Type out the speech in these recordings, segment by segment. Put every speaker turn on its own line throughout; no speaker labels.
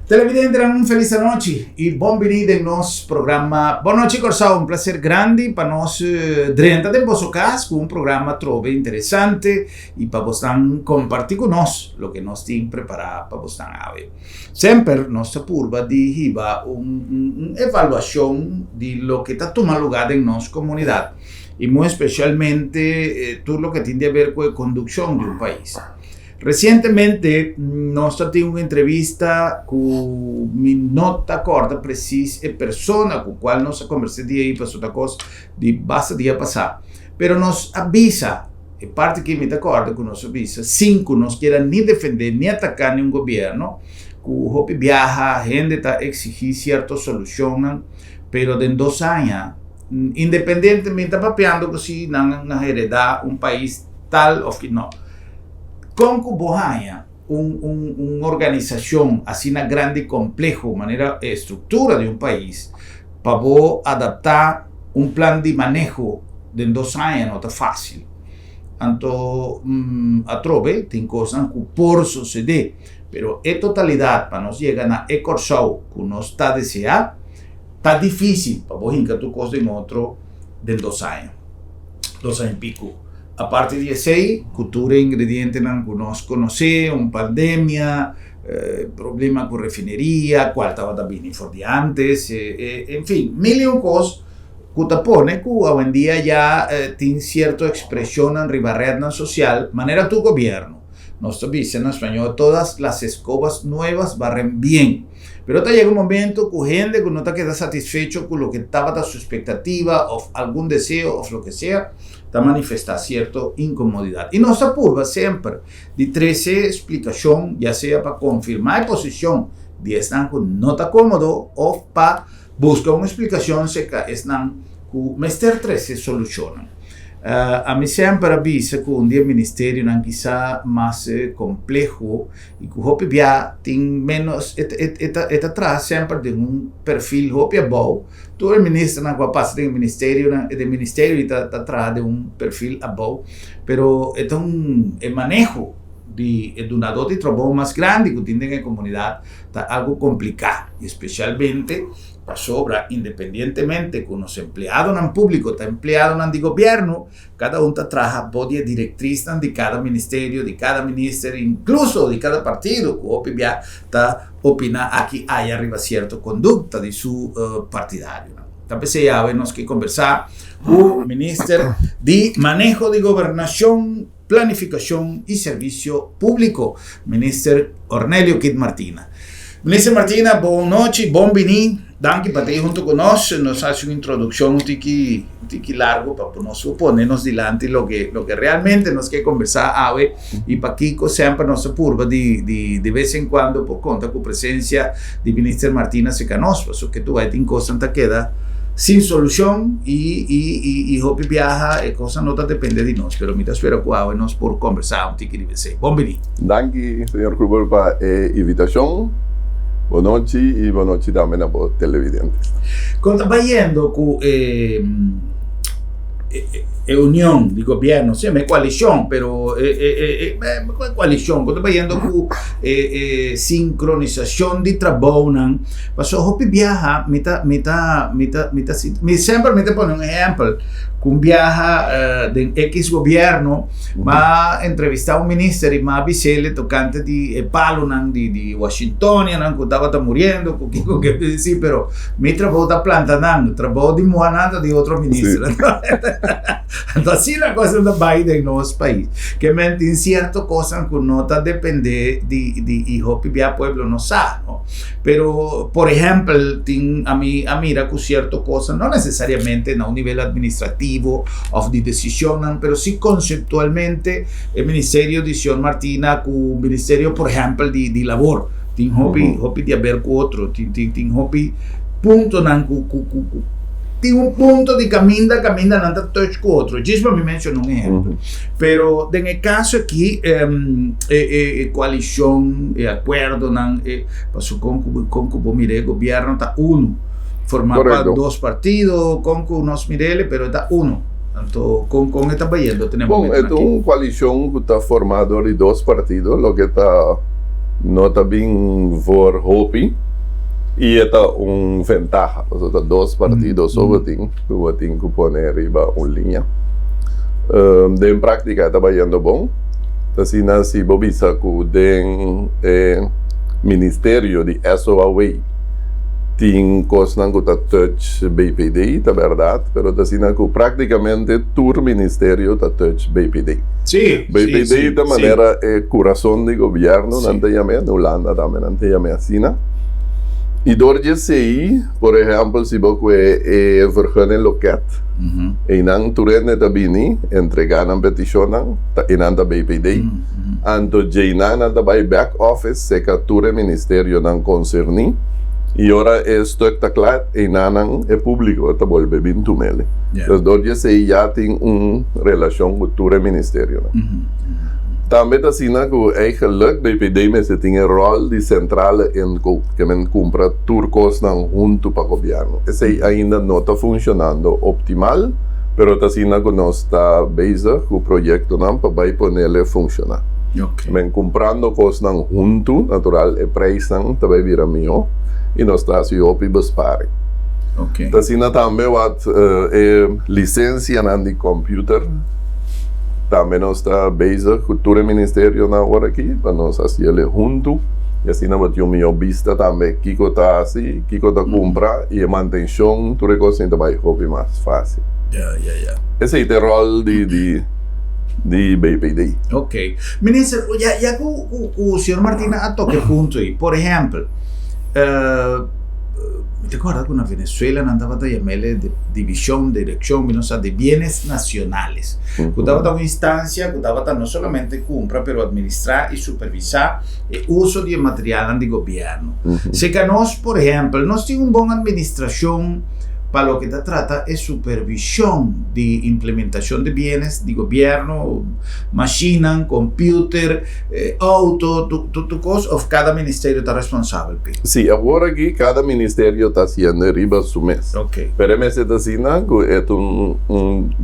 Televidentenan, un felis anochi i bon bini den nos programa Bon Nochi Kòrsou. Un plaser grandi pa nos drenta den boso kas ku un programa trobe interesante i pa bosnan kompartí ku nos loke nos tin prepará pa bosnan awe. Semper nos ta purba di hiba un evaluashon di loke ta tuma lugá den nos komunidat i muy espesialmente tur loke tin di aber ku e kondukshon di un pais. Resientemente nos ta tin un entrevista ku mi no ta kòrda presis e persona ku kual nos a kombersá di ei pasobra ta kos di basta dia pasá. Pero nos a bisa, e parti ki mi ta kòrda ku nos a bisa sin ku nos kier a ni defendé ni ataká niun gobièrnu, ku hopi biaha hende ta eksigí sierto solushonnan, pero den dos aña independientemente ta papiando ku si nan a heredá un pais tal òf ki no. Kon ku bo haña un un un organisashon asina grandi i kompleho manera e struktura di un pais pa bo adaptá un plan di maneho den dos aña no ta fásil. Anto atrobe tin kosnan ku por susedé, pero e totalidat pa nos yega na e Kòrsou ku nos ta deseá ta difísil pa bo hinka tur kos den otro den dos aña, dos aña i piku. Aparte di esei, ku tur e ingredientenan ku nos konosé, un pandemia, problema ku refineria, kual tabata bini for di antes, en fin, mil i un kos ku ta pone ku awendia ya tin sierto ekspreshonnan riba retnan sosial, manera tur gobièrnu. Nos ta bisa na spañol, todas las escobas nuevas barren bien. Pero ta yega un momento ku hende ku no ta keda satisfecho ku loke tabata su espektativa òf algun deseo òf loke sea, ta manifestá sierto inkomodidat. I nos ta purba semper di trese splikashon, ya sea pa konfirmá e posishon di esnan ku no ta kómodo òf pa buska un splikashon serka esnan ku mester trese solushonnan. Ami semper a bisa ku un di e ministerionan kisá mas kompleho i ku hopi bia tin ménos, e ta traha semper den un perfil hopi abou. Tur e ministernan ku a pasa den e ministerionan, den ministerio i ta traha den un perfil abou, pero e ta un e maneho di e dunadó di trabou mas grandi ku tin den e komunidat ta algu kompliká, i espesialmente pasobra independientemente ku nos empleadonan públiko ta empleadonan di gobièrnu, Kada un ta traha bo di e direktrisnan di kada ministerio, di kada minister, inkluso di kada partido ku hopi bia ta opiná aki aya riba sierto kondukta di su partidarionan. Ta p'esei awe nos ke kombersá ku Minister di Maneho di Gobernashon, Planifikashon i Servisio Públiko, Minister Ornelio Kid Martina. Minister Martina, bon nochi, bon biní. Danki pa ta ei huntu ku nos. Nos hasi un introdukshon un tiki un tiki largu pa por nos por pone nos dilanti loke loke realmente nos ke kombersá awe i pakiko semper nos ta purba di di de bes en kuando por konta ku presensia di Minister Martina serka nos pasobra ke tur bai tin kosnan ta keda sin solushon i i i i hopi biaha e kosnan no ta depende di nos pero mi ta spera ku awe nos por kombersá un tiki riba esei. Bon bini.
Danki señor Gruber pa e invitashon. Bon nochi i bon nochi tambe na bo televidentes.
Kon ta bayendo ku e e union di gobierno, si e koalishon, pero e e e koalishon, kon ta bayendo ku e e sinkronisashon di trabounan? Pasobra hopi biaha mi ta mi ta mi ta mi ta mi semper mi ta pone un ehèmpel ku un biaha den ekis gobierno m'a entrevistá un minister i m'a bis'el tokante di e palonan di di Washingtonianan ku tabata muriendo ku kiko ke si pero mi trabou ta planta nan trabou di muha nan ta di otro minister. Anto asina kosnan ta bai den nos pais ke men tin sierto kosnan ku no ta depende di di i hopi bia pueblo no sa no pero por ehempel tin ami a mira ku sierto kosnan no nesesariamente na un nivel administrativo of di desishonnan pero si konseptualmente e ministerio di Sion Martina ku ministerio por ehempel di di labor tin hopi hopi di haber ku otro tin tin tin hopi puntonan ku ku ku ku tin un punto di kaminda kaminda nan ta touch ku otro djis pa mi menshona un ehempel pero den e kaso aki e e e koalishon e akuerdonan e paso kon ku kon ku bo mira e gobierno ta uno forma pa dos partido kon ku nos mir'el pero ta uno. Anto kon kon e ta bayendo te ne
Bon, e
momentonan
ta
aki?
un koalishon ku ta formá dor di dos partido, loke ta No ta bin voor hopi y e ta un ventaha pasobra ta dos partido so bo tin cu bo tin cu pone riba un liña. Den practica e ta bayendo bon. Ta asina si bo bisa cu den e ministerio di SOAW tin cosnan cu ta touch BPD, ta berdad, pero ta asina cu practicamente tur ministerio ta touch BPD. BPD ta manera e curason di gobierno, nan ta yam'e, na Hulanda tambe nan ta yam'e asina. Y dor di esey, por ehempel, si bo cue e vergunningloket, eynan tur hende ta bini entrega nan peticionnan, ta eynan ta BPD. Anto djeynan nan ta bay back office seca tur e ministerionan concerni y ora e stuk ta cla, eynan nan e publico ta bolbe bin tumele. Entonces dor di esey ya tin un relacion cu tur e ministerionan. Tambe ta asina cu eigenlijk BPD mester tin e rol di centrale inkoop, ke men cumpra tur cosnan hunto pa gobierno. Esey ainda no ta funcionando optimal, pero ta asina cu nos ta bezig cu proyectonan pa bay ponele funciona. Men cumprando cosnan hunto, natural e prijsnan ta bay bira miho y nos ta haci hopi besparing. Ta asina tambe wat e licencianan di computer, tambe nos ta bezig cu tur e ministerionan awor aki pa nos haciele hunto y asina bo tin un miho bista tambe kico ta haci, kico ta cumpra y e mantencion, tur e cosnan ta bay hopi mas facil. Esey ta e rol di di BPD.
Ok. Minister, ya ya cu cu señor Martina a toca e punto ey, por ehempel, mi ta acorda cu na Venezuela nan tabata yamele division, direccion, mi no sa, de bienes nacionales, cu tabata un instancia cu tabata no solamente cumpra pero administra y supervisa e uso di e materialnan di gobierno. Seca nos, por ehempel, nos tin un bon administracion pa loke ta trata e supervision di implementacion di bienes di gobierno, mashinnan, computer, auto, tur cos, of cada ministerio ta responsabel p'e?
Si, awor aki cada ministerio ta haciendo riba su mes. Pero e mester ta asina cu e ta un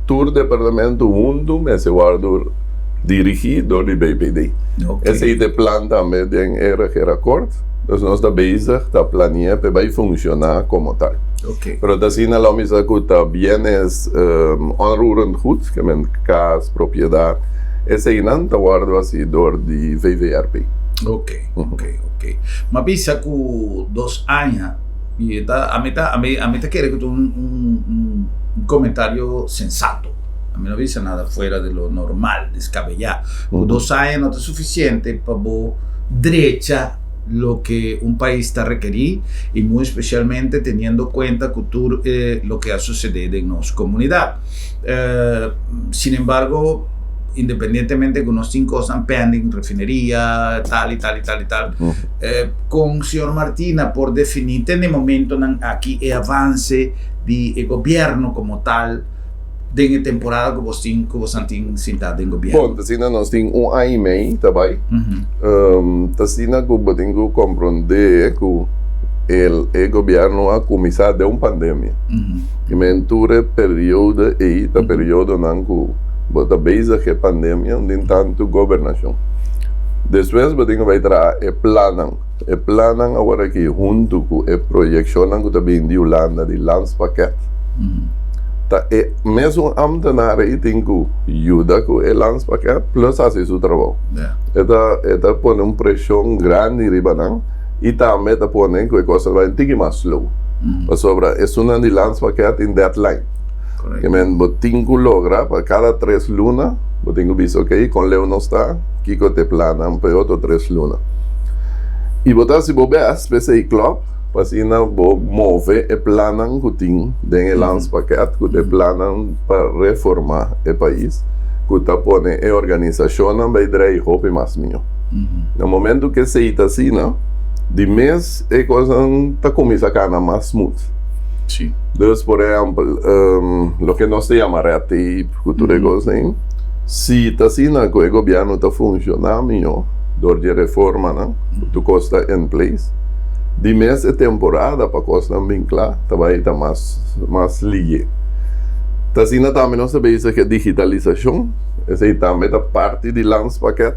tur departamento hunto mester wordo dirigi dor di BPD. Esey ta e plan tambe den e regeerakkoord. Dus nos ta bezig ta planea p'e bay funciona como tal. Pero ta asina lo mi sa cu ta bienes onroerend goed, ke men cas, propiedad, eseynan ta wordo haci dor di VVRP.
Ok, ok, ok. M'a bisa cu dos aña y e ta, ami ta, ami, ami ta kere cu ta un, un, un comentario sensato. Ami no bisa nada fuera de lo normal, descabellá. Cu dos aña no ta suficiente pa bo drecha loke un pais ta rekerí y muy especialmente teniendo cuenta cu tur loke a sucede den nos comunidad. Sin embargo, independientemente cu nos tin cosnan pending, refineria, tal y tal y tal y tal, con señor Martina por defini te na e momentonan aki e avance di e gobierno como tal den e temporada ku bos tin ku bosan tin sintá den gobièrnu?
Bon, ta asina nos tin un aña i mei ta bai. Ta asina ku bo tin ku komprondé ku el e gobièrnu a kuminsá den un pandemia. I men tur e periodo ei ta periodonan ku bo ta bezig ku e pandemia un tin tantu gobernashon. Despues bo tin ku bai traha e plannan. E plannan awor aki huntu ku e proyekshonnan ku ta bini di Hulanda di Landspakket. Ta e mesun ambtenaar ei tin ku yuda ku e landspakket plus hasi su trabou. E ta e ta pone un preshon grandi riba nan i tambe e ta pone ku e kos ta bai un tiki mas slow. Pasobra esunnan di landspakket tin deadline. Ke men bo tin ku logra pa kada tres luna bo tin ku bisa ok kon leu nos ta, kiko ta e plannan pa e otro tres luna. I bo ta hasi bo bes p'esei klòp. Pa asina bo move e plannan ku tin den e landspakket, ku ta e plannan pa reformá e pais, ku ta pone e organisashonnan bai drei hopi mas mihó. Na momentu ku esei ta asina, di mes e kosnan ta kuminsá kana mas smooth. Dus, por ehèmpel, loke nos ta yama red tape ku tur e kosnan, si ta asina ku e gobièrnu ta funshoná mihó dor di e reformanan, ku tur kos ta in place, Di mes e temporada pa kosnan bin kla ta bai ta mas mas liye. Ta asina tambe nos ta bezig ku e digitalisashon. Esei tambe ta parti di landspakket.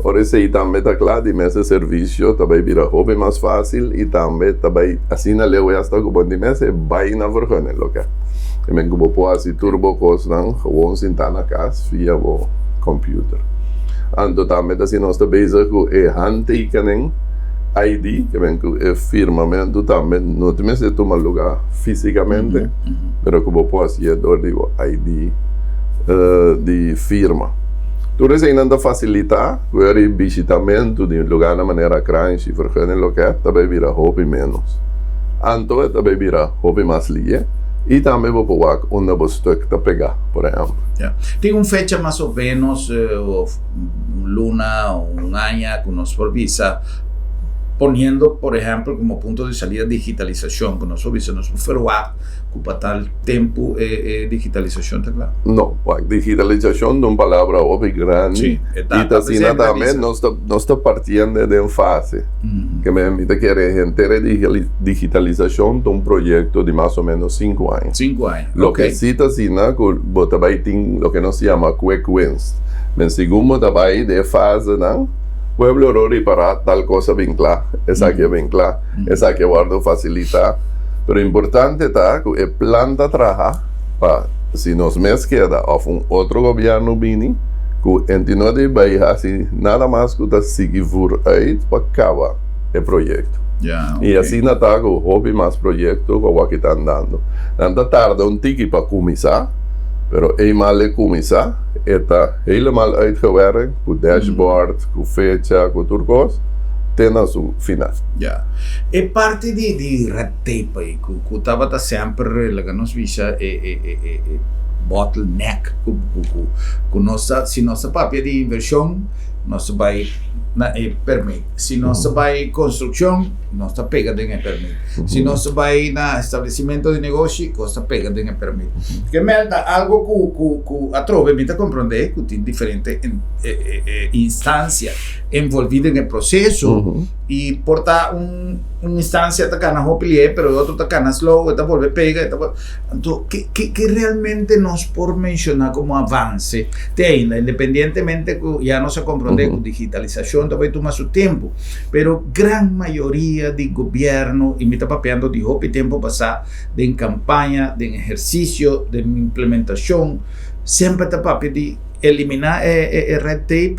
Ora esei tambe ta kla, di mes e servisio ta bai bira hopi mas fásil i tambe ta bai asina leu esta ku bo di mes e bai na vergunningloket. I men ku bo por hasi tur bo kosnan gewoon sintá na kas via bo computer. Anto tambe ta asina nos ta bezig ku e handtekening ID, ke men ku e firmamentu tambe no ta mester tuma lugá físikamente, pero ku bo por hasié dor di bo ID di firma. Tur eseinan ta fasilitá ku e ribishitamentu di lugánan manera Kranshi, Vergunningloket ta bai bira hopi ménos. Anto e ta bai bira hopi mas lié i tambe bo por wak unda bo stuk ta pegá, por ehèmpel.
Ya. Tin un fecha mas o ménos òf un luna o un aña ku nos por bisa, poniendo por ehèmpel komo punto di salida digitalisashon, ku nos por bisa nos por ferwagt ku pa tal tempu e digitalisashon ta kla?
No, wak, digitalisashon ta un palabra hopi grandi
Sí, e ta
i ta asina
ta ta
tambe
bisa.
nos ta partiendo den fase. Ke men mi ta kere henter e digitalisashon ta un proyekto di mas o menos sinku aña.
Sinku aña,
Loke
ok.
si ta asina ku bo ta bai tin loke nos yama quick wins. Men segun bo ta bai den e fasenan, pueblo lo ripará tal kos a bin kla, esaki a bin kla, esaki a wòrdu fasilitá. Pero importante ta ku e plan ta traha pa si nos mes keda òf un otro gobièrnu bini ku enti no di bai hasi nada mas ku ta sigui vooruit pa kaba e proyekto. I asina ta ku hopi mas proyekto ku awor aki ta andando. Nan ta tarda un tiki pa kuminsá, pero eenmaal e kuminsá e ta helemaal uitgewerkt ku dashboard, ku fecha, ku tur kos te na su final.
Ya. E parti di di red tape ei ku ku tabata semper laga nos bisa e e e e e bottleneck ku ku ku ku nos ta si nos ta papia di invershon nos ta bai na e permit si nos ta bai konstrukshon nos ta pega den e permit si nos ta bai na establesimentu di negoshi nos ta pega den e permit ke mel ta algo ku ku ku atrobe mi ta komprende ku tin diferente instansia envolvi den e proseso i por ta un un instansia ta kana hopi lihe pero e otro ta kana slow e ta bolbe pega e ta anto ke ke ke realmente nos por menshoná komo avanse te ainda independientemente ku ya nos a komprondé ku digitalisashon ta bai tuma su tempu pero gran mayoria di gobièrnu i mi ta papiando di hopi tempu pasá den kampaña den ehersisio den implementashon semper ta papia di eliminá e red tape,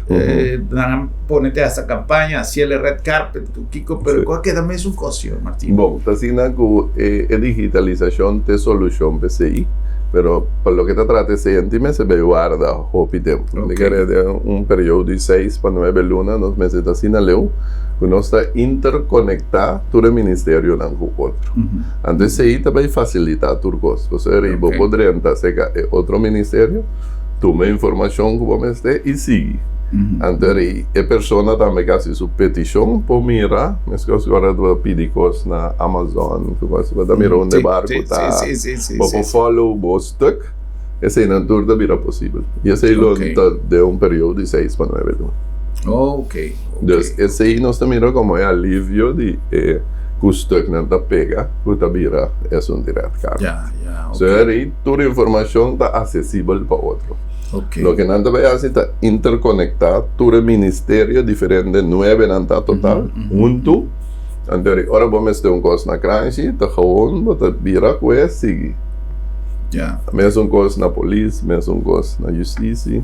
nan a pone te hasta kampaña, hasiel e red carpet ku kiko, pero ku a keda mesun kos, señor Martin.
Bon, ta asina ku e digitalisashon ta e solushon pa esei, pero pa loke ta trata esei anti mester bai warda hopi tempu. Mi kere den un periodo di seis pa nuebe luna nos mester ta asina leu ku nos ta interkonektá tur e ministerionan ku otro. Anto esei ta bai fasilitá tur kos, pasobra bo por drenta serka e otro ministerio. Tuma e informashon ku bo mester i sigui. Anto rei e persona tambe ke hasi su petishon por mira, meskos ku ora bo pidi kos na Amazon ku kos, bo ta mira unda e barku ta, bo por follow bo stuk, eseinan tur ta bira posibel. I esei lo ta den un periodo di seis pa nuebe luna. Dus esei nos ta mira komo e alivio di e ku stuknan ta pega ku ta bira esun di red carpet. So e rei. Tur informashon ta asesibel pa otro. Loke nan ta bai hasi ta interkonektá tur e ministerio diferente, nuebe nan ta total, huntu. Anto ri ora bo mester un kos na Kranshi, ta gewoon bo ta bira ku e sigui. Mesun kos na polis, mesun kos na justisi.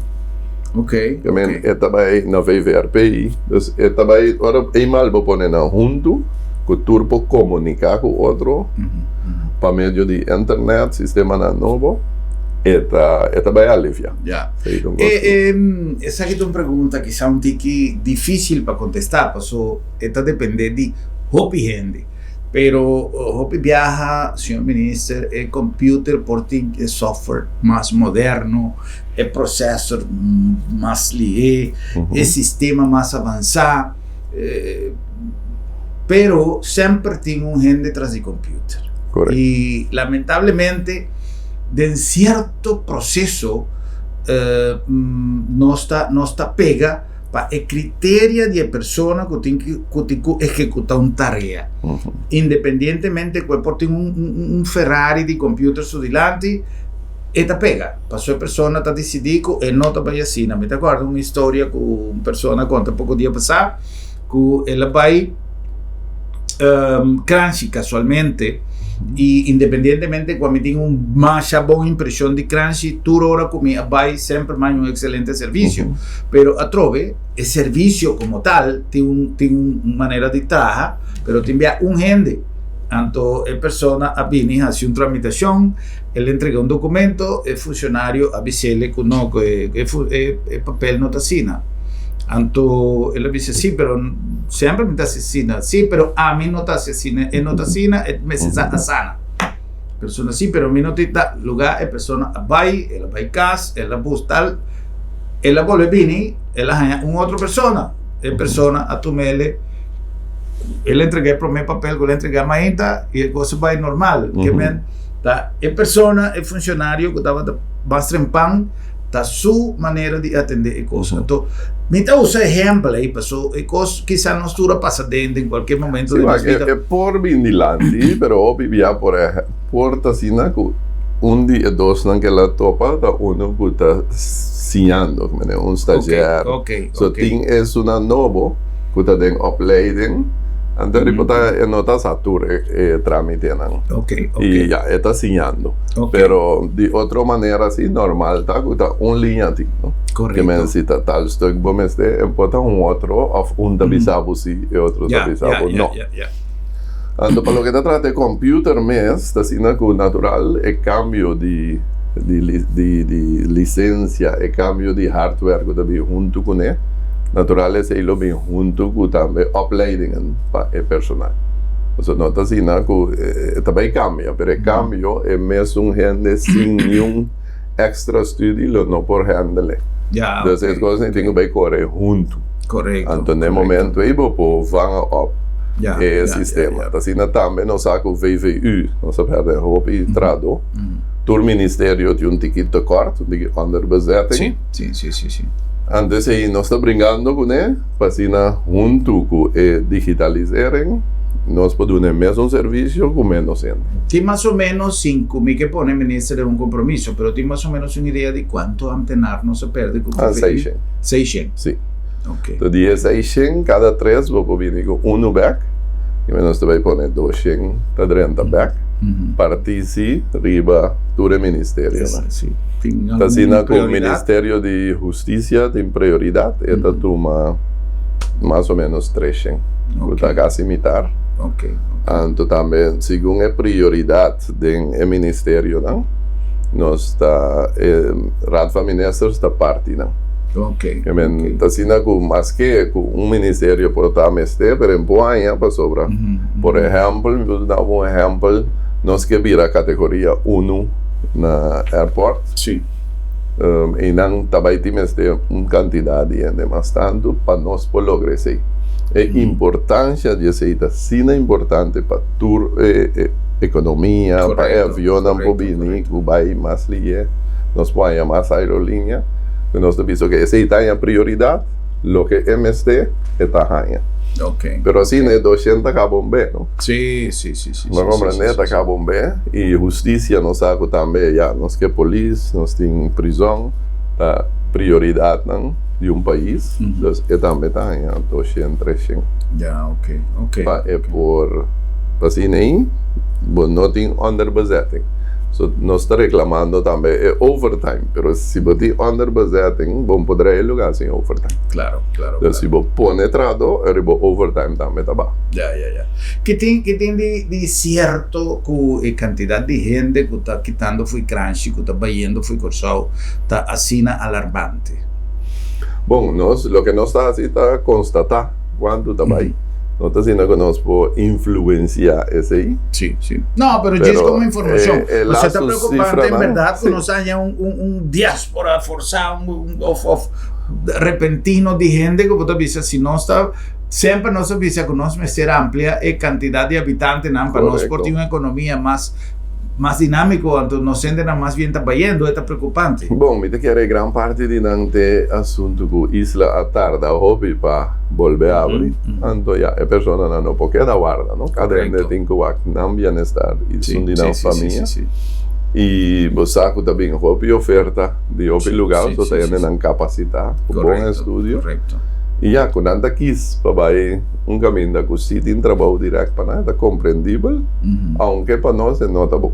Ke men e ta bai na VVRP. Dus e ta bai ora eenmaal bo pone nan huntu ku tur por komuniká ku otro. Pa medio di internet, sistemanan nobo, e ta e ta bai alivia.
Ya. E esaki ta un pregunta kisa un tiki dificil pa contesta paso e ta depende di hopi hende. Pero hopi biaha, señor minister, e computer por tin e software mas moderno, e processor mas lihe, e sistema mas avansa. Pero semper tin un hende tras di computer.
Correcto.
Y lamentablemente den cierto proceso nos ta nos ta pega pa e criteria di e persona cu tin cu tin cu ehecuta un tarea. Independientemente cu e por tin un un Ferrari di computer su dilanti. E ta pega, paso e persona ta disidí ku e no ta bai asina. Mi ta kòrda un historia ku un persona a konta poko dia pasá ku el a bai Kranshi kasualmente i independientemente ku ami tin un masha bon impreshon di Kranshi, tur ora ku mi a bai semper mi a haña un ekselente servisio. Pero atrobe e servisio komo tal tin un tin un manera di traha, pero tin bia un hende. Anto e persona a bini hasi un tramitashon. El entrega un documento, e funcionario a bisele cu no, cu e, e, e papel no ta asina. Anto el a bisa, sí, pero semper mi ta haci asina. Sí, pero ami no ta haci asina. E no ta asina, e mester sa asana. Persona, sí, pero mi no tin ta lugar. E persona a bai, el a bai cas, el a bus tal. El a bolbe bini, el a haña un otro persona. E persona a tumele, el a entrega e prome papel cu el a entrega mainta y e cos a bai normal. Ke men Ta e persona, e funcionario cu tabata mas trempan, ta su manera di atende e cos. Anto, mi ta usa ehempel ey paso e cos kisa nos tur a pasa den den cualkier momento
Sí,
di nos
wak, e,
vida.
e por bin dilanti, pero hopi bia por ehe, por ta asina cu un di e dosnan cu el a topa ta uno cu ta siñando, manera un
Ok,
stagiair.
ok,
So
ok.
tin esunnan nobo cu ta den opleiding, anto riba ta e no ta sa tur e e tramitenan.
Ok, ok.
Y ya, e ta siñando.
Ok.
Pero di otro manera si normal ta cu ta un liña tin, no?
Correcto.
Ke men si ta tal stuk bo mester, e por ta un otro of un ta bisa bo si, e otro ta
Ya,
bisa
ya,
bo
ya,
no.
ya, ya.
Anto pa loke ta trata e computer mes, ta asina cu natural e cambio di di di di licencia, e cambio di hardware cu ta bin hunto cune, natural esey lo bin hunto cu tambe opleidingen pa e personal. Pasobra no ta asina cu e ta bay cambia, pero e cambio e mesun hende sin niun extra studie lo no por handle.
Ya,
Dus
ok.
e cosnan tin cu bay core hunto.
Correcto,
Anto n'e
correcto.
momento ey bo por vanga op
Ya,
e
ya, ya,
sistema.
ya.
Ta asina tambe nos sa cu VVU, nos a perde hopi trado, tur ministerio tin un tiki tekort, un tiki onderbezetting.
Sí, sí, sí, sí, sí.
Anto esey nos ta bringando cune pa asina hunto cu e digitalisering nos por duna e mesun servicio cu menos hende.
Tin mas o menos, sin cu mi ke pone minister den un compromiso, pero tin mas o menos un idea di cuanto ambtenaar nos a perde cu
Ah,
VVU?
seishen.
Seishen.
Sí.
Ok.
Enton di e seishen, cada tres bo por bini cu unu bek, y nos ta bay pone doshen ta drenta bek, parti si riba tur e ministerionan.
Sí. Tin
Ta
algun
asina cu
prioridad?
Ministerio di Husticia tin prioridad, e ta tuma mas o menos treshen, cu ta
Ok.
casi mitar.
Ok, ok.
Anto tambe segun e prioridad den e ministerionan, nos ta, e Raad van Ministers ta parti nan.
Ok,
Ke men
ok.
ta asina ku maske ku un ministerio por ta mester, pero en por aña pasobra. Por ehèmpel, mi por duna bo un ehèmpel, nos ke bira kategoria unu na airport.
Sí.
Einan ta bai tin mester un kantidat di hende mas tantu pa nos por logra esei. E importansha di esei ta asina importante pa tur e ekonomia, pa e
Korekto,
avionnan por
korekto,
bini
korekto.
ku bai mas lihe, nos por haña mas aerolínea. Ku nos ta bisa ke esei ta haña prioridat, loke e mester e ta haña.
Ok,
Pero
ok.
asina e doshent ta kaba un be, no?
Sí, sí, sí, sí,
Bo
sí, sí, sí,
comprende?
sí,
Ta
sí.
kaba un be. I hustisia nos sa ku tambe ya nos ke polis, nos tin prizòn, ta prioridatnan di un pais. Dus e tambe ta haña doshent, treshent.
Ya, ok, ok,
Pa e
ok.
por, pa asina ei bo no tin onderbezetting. So nos ta reclamando tambe e overtime, pero si bo tin onderbezetting, bo no por draai e lugar sin overtime.
Claro, claro,
Dus si
claro.
bo pone trado, eri bo overtime tambe ta baha.
Ya, ya, ya. Ki tin, ki tin di, di cierto cu e cantidad di hende cu ta kitando fo'i Kranshi, cu ta bayendo fo'i Corsou, ta asina alarmante?
Bon, nos, loke nos ta haci ta constata cuantu ta bay. No ta asina cu nos por influencia esey.
Sí, sí. No, pero djis
Pero
como informacion.
e, e
Nos ta
lastu
preocupante en
cifranan,
berdad cu
sí.
nos haña un, un, un diaspora forsa, un, un, of, of repentino di hende cu bo ta bisa si nos ta, semper nos ta bisa cu nos mester amplia e cantidad di habitantenan pa nos por
Correcto.
tin un economia mas, mas dinámiko, anto nos hendenan mas bien ta bayendo, e ta preokupante.
Bon, mi ta kere gran parti di nan t'e asuntu ku isla a tarda hopi pa bolbe abri, anto ya e personanan no por keda warda, no? Kada hende
Korekto.
tin ku wak nan bienestar i esun di nan famia. I bo sa ku ta bin hopi oferta di hopi lugar, so ta hendenan kapasitá ku bon estudio. I ya, ku nan ta kis pa bai un kaminda ku si tin trabou dirèkt pa nan, e ta komprendibel, ounke pa nos e no ta bon.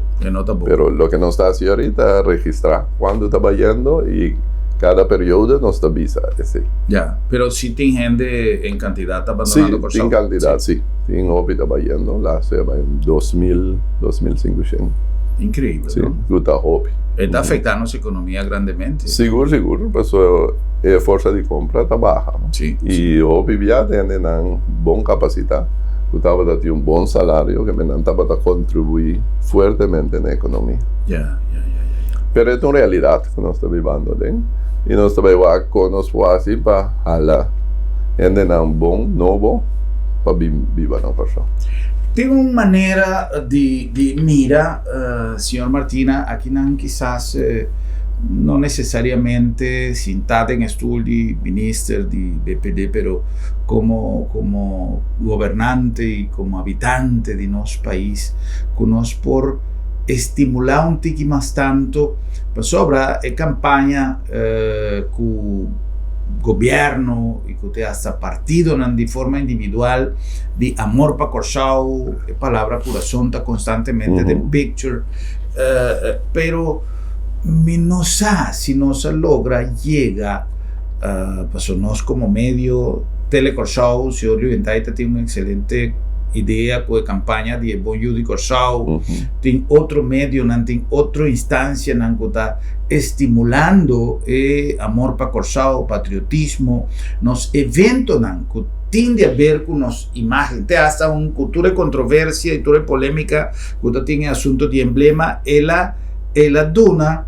Pero loke nos ta hasi ahorita ta registrá kuantu ta bayendo i kada periodo nos ta bisa esei.
Ya, pero si tin hende en kantidat ta abandonando Kòrsou?
Si, tin kantidat, si. Tin hopi ta bayendo, laatste a bai 2000, 2500.
Increíble,
Sí,
no?
Ku ta hopi.
E ta afecta nos economia grandemente.
Sigur, sigur, pasobra e forsa di compra ta baha. I hopi bia ta hendenan bon capacita ku tabata tin un bon salario, ke nan tabata contribui fuertemente na economia. Pero e ta un realidad ku nos ta bibando aden i nos ta bai wak kon nos por hasi pa hala hendenan bon nobo pa bin biba na Kòrsou.
Tin un manera di di mira, señor Martina, akinan kisas no necesariamente sintá den e stoel di minister di BPD, pero como como gobernante y como habitante di nos pais ku nos por estimulá un tiki mas tanto pasobra e campaña ku gobierno y ku te hasta partidonan di forma individual di amor pa Kòrsou, e palabra kurason ta konstantemente den picture, pero mi no sa si nos a logra yega, pasobra nos komo medio Tele Kòrsou, señor Lubentay ta tin un ekselente idea ku e kampaña di e Bon Yu di Kòrsou, tin otro medionan, tin otro instansianan ku ta estimulando e amor pa Kòrsou, patriotismo, nos eventonan ku tin di haber ku nos imágen, te hasta un ku tur e kontroversia i tur e polémika ku ta tin e asunto di emblema, el a el a duna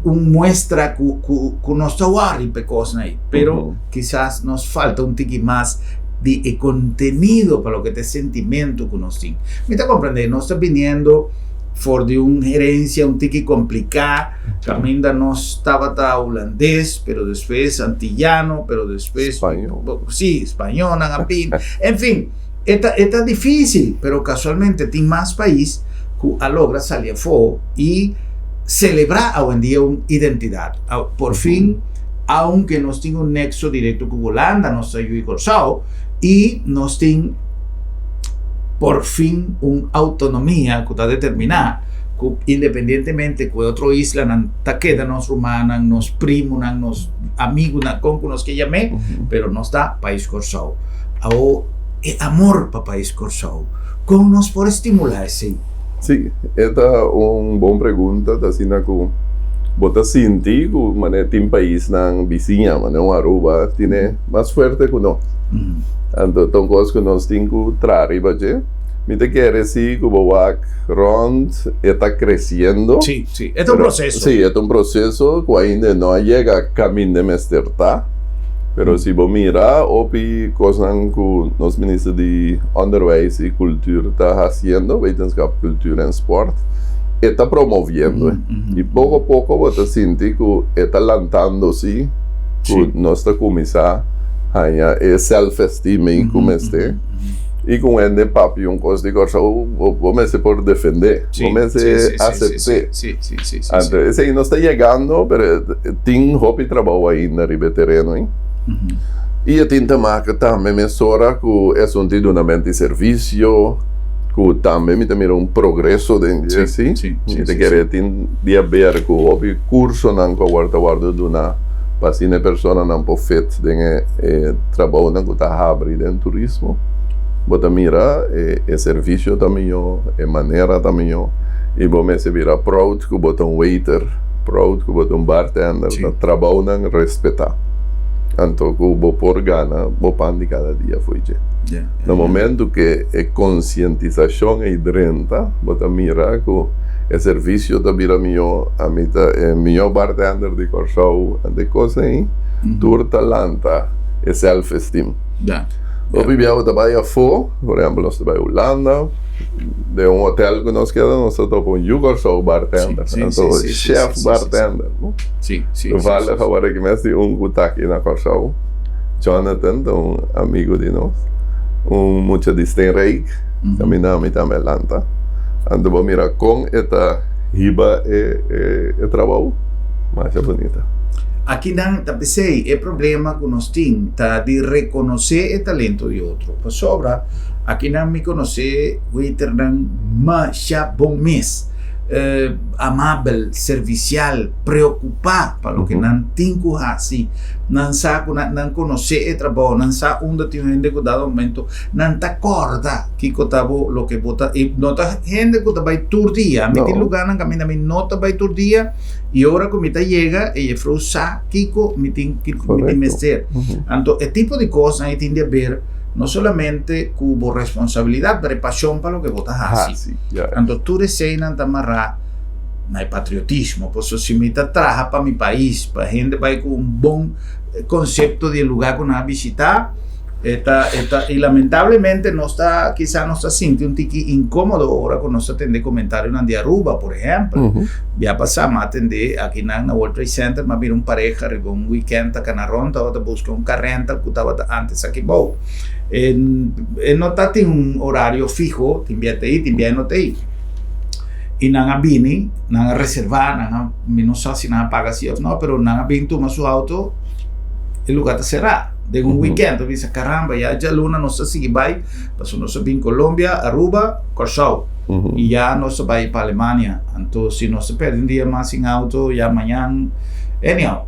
un muestra ku ku ku nos ta wòri pa e kosnan ei, pero kisas nos falta un tiki mas di e kontenido pa loke ta e sentimentu ku nos tin. Mi ta komprendé, nos ta biniendo for di un herencia un tiki complica, caminda nos tabata hulandes, pero despues antillano, pero despues
Spañol.
Sí, spañolnan a bin. En fin, e ta, e ta dificil, pero casualmente tin mas pais cu a logra sali afo y celebra awendia un identidad. Por fin, aunke nos tin un nexo directo cu Hulanda, nos ta yu di Corsou y nos tin por fin un autonomia ku ta determiná ku independientemente ku e otro islanan ta keda nos rumannan, nos primonan, nos amigunan, kon ku nos ke yam'é, pero nos ta pais Kòrsou. Awor e amor pa pais Kòrsou, kon nos por stimulá esei?
Sí, e ta un bon pregunta, ta asina ku bo ta sinti ku manera tin paisnan bisiña, manera un Aruba tine mas fuerte ku nos. Anto ta un kos ku nos tin ku traha riba dje. Mi ta kere si ku bo wak rònt e ta kresiendo.
Sí, sí, e ta un proseso.
Sí, e ta un proseso ku ainda no a yega kaminda e mester ta. Pero si bo mira hopi kosnan ku nos minister di Onderwijs i Kultur ta hasiendo, Wetenschap, Cultuur en Sport, e ta promoviendo e. I poko poko bo ta sinti ku e ta lantando si. Ku nos ta kuminsá haña e self-esteem ei ku mester. I ku hende papia un kos di Kòrsou, bo mester por defendé, bo mester asept'é. Anto esei nos ta yegando, pero tin hopi trabou ainda riba e tereno ei. I e tin te maka tambe mesora ku e asuntu di dunamento di servisio, ku tambe mi ta mira un progreso den dje, si. Mi ta kere tin di haber ku hopi kursonan ku awor ta wòrdu duná pa asina e personanan por fit den e trabounan ku ta habri den turismo. Bo ta mira e servisio ta mihó, e manera ta mihó i bo mester bira proud ku bo ta un waiter, proud ku bo ta un bartender, ta trabounan respetá. Anto ku bo por gana bo pan di kada dia fo'i dje. Na momento ku e konsientisashon ei drenta, bo ta mira ku e servisio ta bira mihó, ami ta e mihó bartender di Kòrsou, anto e kos ei tur ta lanta e self-esteem. Hopi bia bo ta bai afó, por ehèmpel nos ta bai Hulanda, den un hotel ku nos keda nos ta topa un yu Kòrsou bartender, anto chef bartender. Toevallig awor aki mes tin un ku ta aki na Kòrsou, Jonathan ta un amigu di nos, un mucha di Steenrijk, kaminda ami tambe lanta. Anto bo mira kon e ta. hiba e e trabou masha bunita.
Akinan ta p'esei e problema ku nos tin ta di rekonosé e talento di otro. Pasobra akinan mi konosé waiternan masha bon mes, amabel, servisial, preokupá pa loke nan tin ku hasi. Nan sa ku nan nan konosé e trabou, nan sa unda tin un hende ku dado momento nan ta kòrda kiko ta bo loke bo ta i no ta hende ku ta bai tur dia. Mi tin lugánan kaminda mi no ta bai tur dia i ora ku mi ta yega e jefrou sa kiko mi tin kiko mi tin mester. Anto e tipo di kosnan ei tin di haber no solamente ku bo responsabilidat pero e pashon pa loke bo ta hasi. Anto tur eseinan ta mará na e patriotismo. Pasobra si mi ta traha pa mi pais, pa hende bai ku un bon konsepto di e lugá ku nan a bishitá, e ta, e ta, i lamentablemente nos ta, kisa nos ta sinti un tiki inkómodo ora ku nos ta tende komentarionan di Aruba, por ehèmpel. Bia pasá mi a tende akinan na World Trade Center, mi a bira un pareha riba un wikènt ta kana rònt, tabata buska un car rental ku tabata ántes aki bou. E, e no ta tin un orario fiho, tin bia ta ei, tin bia e no ta ei. I nan a bini, nan a reservá, nan a, mi no sa si nan a paga si òf no, pero nan a bin tuma su outo, e lugá ta será. Den un weekend, ta bisa caramba, ya djaluna nos ta sigui bai, pasobra nos a bin Colombia, Aruba, Kòrsou. I ya nos ta bai pa Alemania. Anto si nos ta pèrdè un dia mas sin outo, ya mañan, anyhow,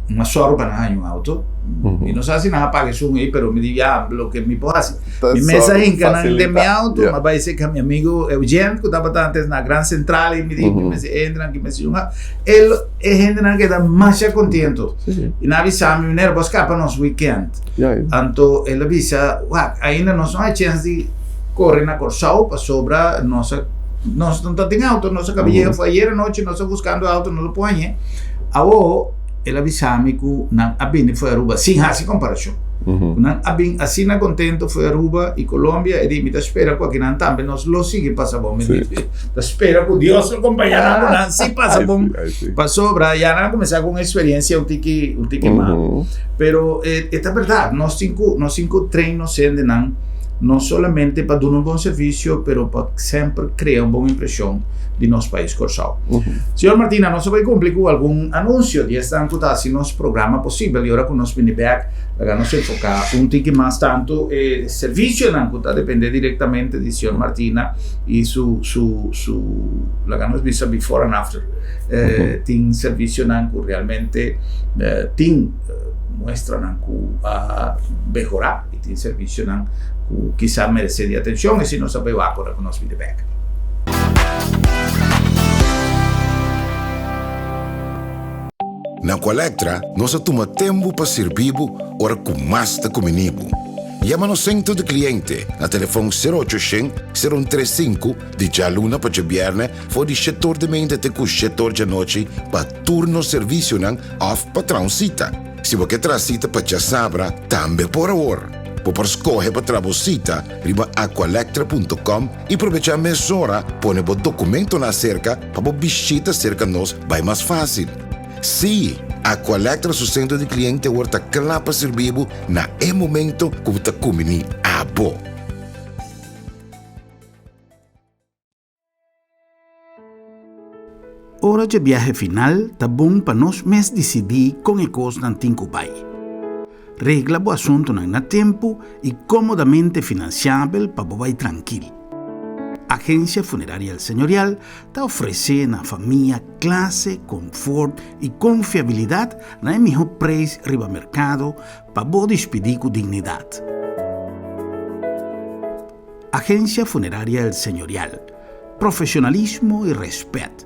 mi a sòru pa nan haña un outo. Mi no sa si nan a paga esun ei, pero mi di ya, loke mi por hasi. Mi mes a hinka nan den mi auto, mi a bai serka mi amigo Eugene ku tabata antes na Gran Central i mi di mi mester entra aki, mi mester yunga. El, e hendenan keda masha kontento. I nan a bisa mi, Meneer, bo a skapa nos weekend. Anto el a bisa, wak, ainda nos no hay chens di kore na Kòrsou pasobra nos a, nos no ta tin auto, nos a kaba yega for ayer anochi, nos a buskando auto, no lo por hañ'e. Awo el a bisa mi ku nan a bini for Aruba sin hasi komparashon. Ku nan a bin asina kontento for Aruba i Colombia, e di mi ta spera ku akinan tambe nos lo sigui pasa bon. Mi di ta spera ku Dios lo kompañá nan ku nan si pasa bon pasobra ya nan a kuminsá ku un eksperensia un tiki un tiki mal. Pero e ta bèrdat nos tin ku nos tin ku train nos hendenan no solamente pa duna un bon servisio pero pa semper krea un bon impreshon di nos pais Kòrsou. Señor Martina, nos a bai kumpli ku algun anunsio di esnan ku ta hasi nos programa posibel i ora ku nos bini bèk laga nos enfoká un tiki mas tantu e servisionan ku ta dependé direktamente di señor Martina i su su su laga nos bisa before and after. Tin servisionan ku realmente tin muestranan ku a mehorá i tin servisionan ku kisa meresé di atenshon, esei nos a bai wak ora ku nos bini bèk.
Na Aqualectra nos a tuma tempu pa sirbi bo ora ku mas ta kumini bo. Yama nos sentro di kliente na telefon sero ocho shen, sero un tres sinku di djaluna pa djabièrnè for di shetor di meinta te ku shetor djanochi pa tur nos servisionan òf pa traha un sita. Si bo ke traha sita pa djasabra tambe por awor. Bo por skohe pa traha bo sita riba aqualectra punto com i probechá mesora pone bo dokumentonan aserka pa bo bishita serka nos bai mas fásil. Sí, Aqualectra su sentro di kliente awor ta kla pa sirbi bo na e momento ku bo ta kumbiní abo.
Ora dje biahe final ta bon pa nos mes disidí kon e kosnan tin ku bai. Regla bo asuntunan na tempu i kómodamente finansiabel pa bo bai trankil. Agensia Funeraria El Señorial ta ofresé na famia klase, konfort i konfiabilidat na e mihó preis riba merkado pa bo dispidí ku dignidat. Agensia Funeraria El Señorial, Profesionalismo i rèspèt.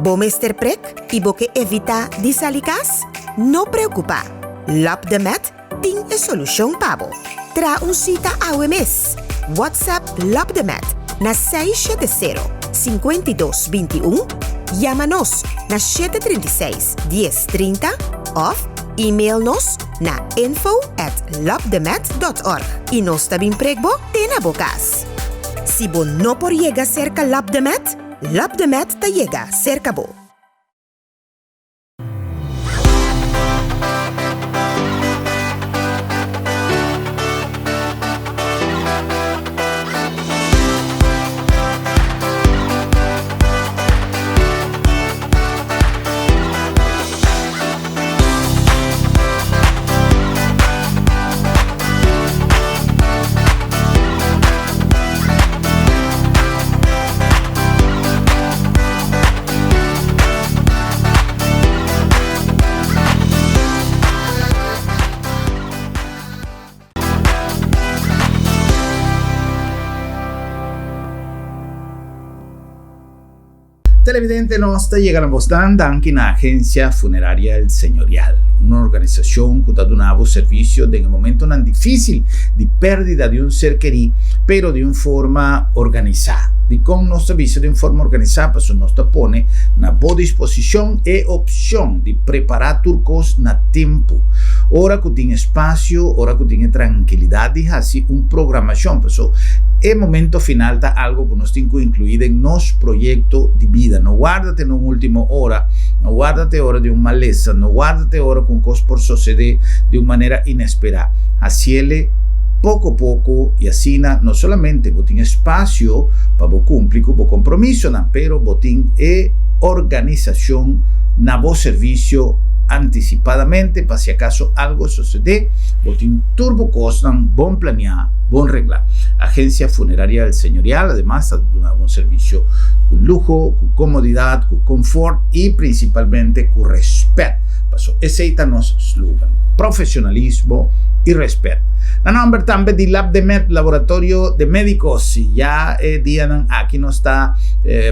Bo mester prek i bo ke evitá di sali kas? No preokupá! Lap de Met tin e solushon pa bo. Traha un sita awe mes! WhatsApp Lap de Met na 670 52 21, yama nos na 736 10 30 òf email nos na info at lapdemet dot org i nos ta bin prek bo te na bo kas. Si bo no por yega serka Lapdemet, Lapdemet ta yega serka bo.
Televidente nos ta yega na bosnan danki na Agencia Funeraria El Señorial, un organisacion cu ta duna bo servicio den e momentonan dificil di perdida di un ser keri, pero di un forma organisa. Dicon nos ta bisa di un forma organisa? Pasobra nos ta pone na bo disposicion e opcion di prepara tur cos na tempo, ora cu tin espacio, ora cu tin e trankilidad di haci un programacion, pasobra e momento final ta algo cu nos tin cu inclui den nos proyecto di bida. No warda te na un ultimo ora, no warda te ora di un malesa, no warda te ora cu un cos por socede di un manera inespera. Haciele poco poco y asina no solamente bo tin espacio pa bo cumpli cu bo compromisonan, pero bo tin e organisacion na bo servicio anticipadamente pa si acaso algo socede, bo tin tur bo cosnan bon planea, bon regla. Agencia Funeraria El Señorial ademas ta duna bo un servicio cu luho, cu comodidad, cu confort y principalmente cu respet. Paso esey ta nos slogan, profesionalismo y respet. Na nomber tambe di Labdemed, Laboratorio de Medicos, y ya e dianan aki nos ta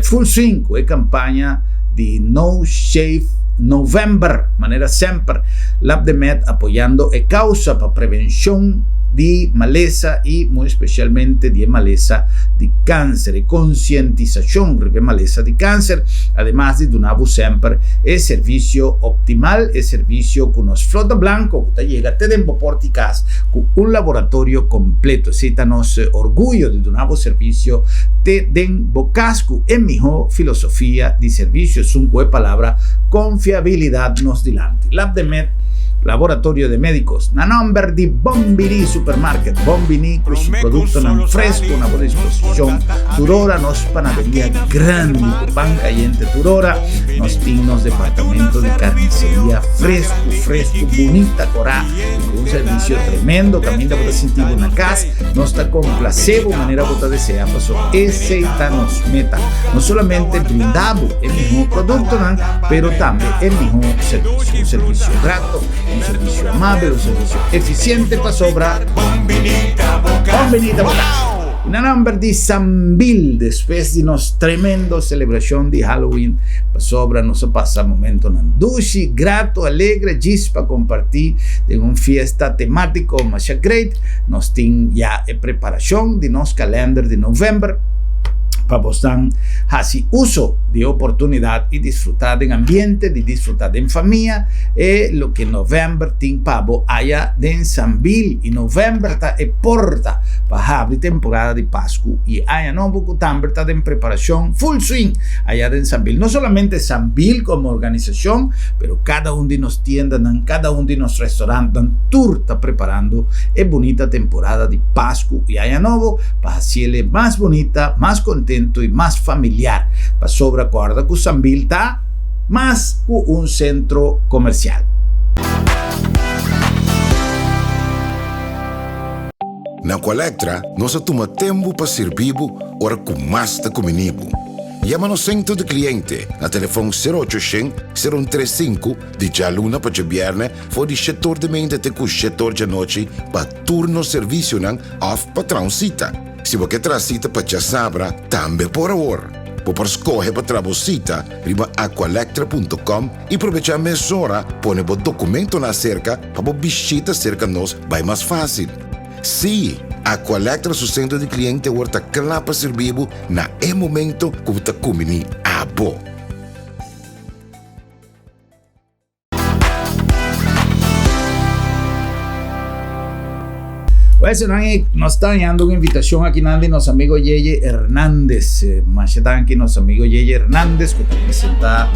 full swing cu e campaña di No Shave November. Manera semper, Labdemed apoyando e causa pa prevencion di malesa y muy especialmente di e malesa di cáncer, e concientisacion riba e malesa di cáncer, ademas di duna bo semper e servicio optimal, e servicio cu nos flota blanco cu ta yega te den bo porta di cas cu un laboratorio completo. Esey ta nos orguyo di duna bo servicio te den bo cas cu e miho filosofia di servicio, esun cu e palabra confiabilidad nos dilanti. Labdemed, Laboratorio de Medicos, na nomber di Bon Biní Supermarket, Bon Biní cu su productonan fresco na bo disposicion tur ora, nos panaderia grandi cu pan cayente tur ora, nos tin nos departamento di carniceria fresco, fresco, bunita, corá y cu un servicio tremendo, caminda bo ta sinti bo na cas, nos ta complace bo manera bo ta desea, paso esey ta nos meta, no solamente brinda bo e miho productonan, pero tambe e miho servicio, un servicio grato, un servicio amabel, un servicio eficiente pasobra Bon Binita bo cas. Y na nomber di Sambil, despues di nos tremendo celebracion di Halloween, pasobra nos a pasa momentonan dushi, grato, alegre, djis pa comparti den un fiesta tematico masha great, nos tin ya e preparacion di nos kalender di november pa bosnan haci uso di e oportunidad y disfruta den ambiente, di disfruta den famia e loke november tin pa bo aya den Sambil. Y november ta e porta pa habri temporada di Pascu y Aña Nobo cu tambe ta den preparacion full swing aya den Sambil. No solamente Sambil como organisacion, pero cada un di nos tiendanan, cada un di nos restaurantnan, tur ta preparando e bunita temporada di Pascu y Aña Nobo pa haciele mas bunita, mas contento y mas familiar. Pasobra corda cu Sambil ta mas cu un centro comercial.
Na Aqualectra nos a tuma tempu pa sirbi bo ora ku mas ta kumini bo. Yama nos sentro di kliente na telefòn sero ocho shen, sero un tres sinku di djaluna pa djabièrnè for di shetor di meinta te ku shetor djanochi pa tur nos servisionan òf pa traha un sita. Si bo ke traha sita pa djasabra tambe por awor. Bo por skohe pa traha bo sita riba aqualectra punto com i probechá mesora pone bo dokumentonan aserka pa bo bishita serka nos bai mas fásil. Sí, Aqualectra su sentro di kliente awor ta kla pa sirbi bo na e momento ku bo ta kumbiní abo.
Pues nos ta hañando un invitacion aki nan di nos amigo Yeye Hernandez. Masha danki nos amigo Yeye Hernandez ku ta presenta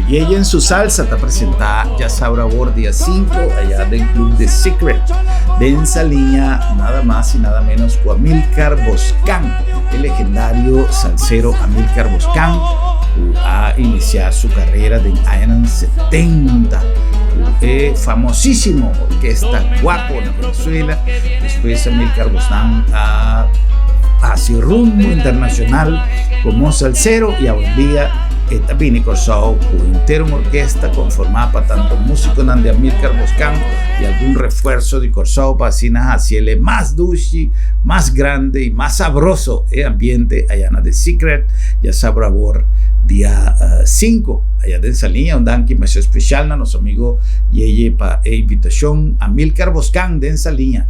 Yeye en su salsa ta presenta ya sabra awor dia 5 allá den Club The Secret. Den Saliña nada mas y nada menos ku Amilcar Boscan, el legendario salsero Amilcar Boscan ku a inicia su carrera den añanan 70 ku e famosísimo orquesta Guaco na Venezuela. Despues Amilcar Boscan a hasi rumbo internacional como salsero y awendia E ta bini Kòrsou ku henter un orkesta konformá pa tantu músikonan di Amilcar Boscan i algun refuerso di Kòrsou pa asina hasi el e mas dushi, mas grande i mas sabroso e ambiente aya na The Secret djasabra awor dia sinku aya den Saliña. Un danki masha spesial na nos amigo Yeye pa e invitashon. Amilcar Boscan den Saliña.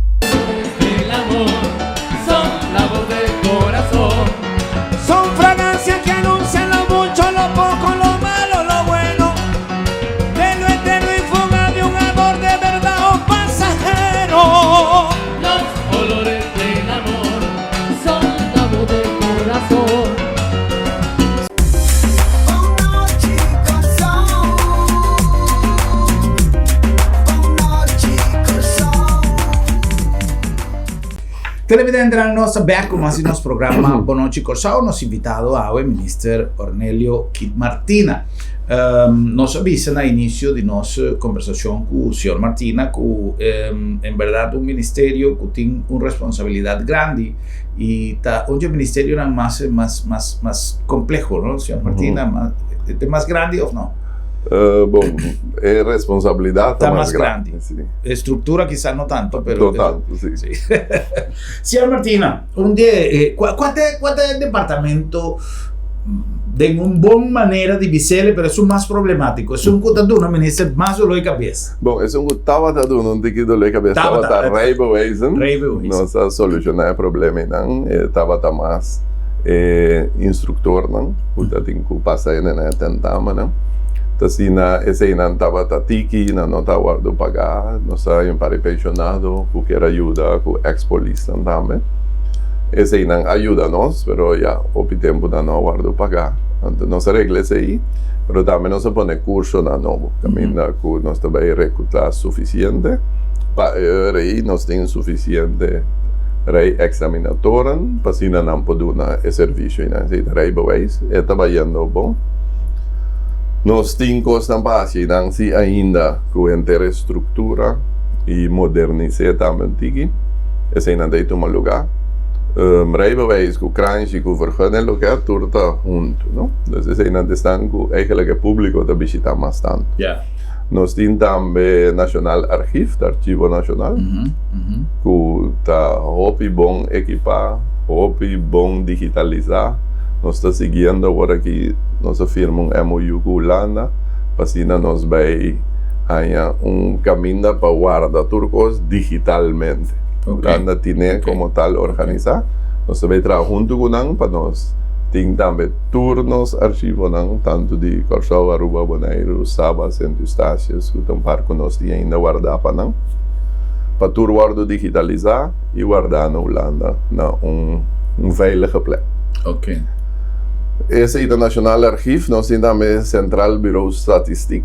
Televidentenan nos ta bek ku mas di nos programa Bon Nochi Kòrsou. Nos invitado awe Minister Ornelio Kid Martina. Um, nos a bisa na inicio di nos conversacion cu señor Martina cu um, en verdad un ministerio cu tin un responsabilidad grandi y ta un dje ministerionan mas mas mas mas compleho, no, señor Martina? Mas, e mas grandi of no?
Bon, e responsabilidad
ta mas grandi. Si. Estructura quizá no tanto, pero...
No tanto, si.
Si. Señor Martina, un dje, cua, cua ta, cua ta e departamento den un bon manera di bisele, pero esun mas problemático, esun cu ta duna minister mas dolor di cabeza?
Bon, esun cu tabata duna un tiki dolor di cabeza tabata rijbewijzen.
Rijbewijzen.
Nos a soluciona e problemanan, e tabata mas e instructornan cu ta tin cu pasa e na e tentamennan. Ta asina eseinan tabata tiki, nan no ta wordo paga. Nos a hay un par di pensionado cu kier a yuda cu ex polisnan tambe. Eseinan a yuda nos, pero ya hopi tempo nan no a wordo paga. Anto nos a regla esei, pero tambe nos a pone cursonan nobo caminda cu nos ta bay recruta suficiente pa e ora ei nos tin suficiente rei examinatoren pa asina nan por duna e servicio einan. Esei ta rijbewijs, e ta bayendo bon. Nos tin cosnan pa haci einan si ainda cu henter e structura y modernis'é tambe un tiki. Eseinan ta ei tuma lugar. Rijbewijs cu kranshi cu vergunning loke tur ta hunto, no? Dus eseinan ta esnan cu eigenlijk e publico ta bishita mas tanto. Nos tin tambe Nationaal Archief, ta Archivo Nacional, cu ta hopi bon ekipa, hopi bon digitalisa. Nos ta siguiendo awor aki, nos a firma un MOU cu Hulanda pa asina nos bay haña un caminda pa warda tur cos digitalmente. Hulanda tine como tal organisa. Nos ta bay traha hunto cu nan pa nos tin tambe tur nos archivonan, tantu di Kòrsou, Aruba, Boneiru, Saba, Sint Eustatius, ku ta un par ku nos tin ainda wardá pa nan, pa tur wòrdu digitalisá i wardá na Hulanda na un un veilige plek. Esei ta Nationaal Archief. Nos tin tambe Centraal Bureau Statistiek,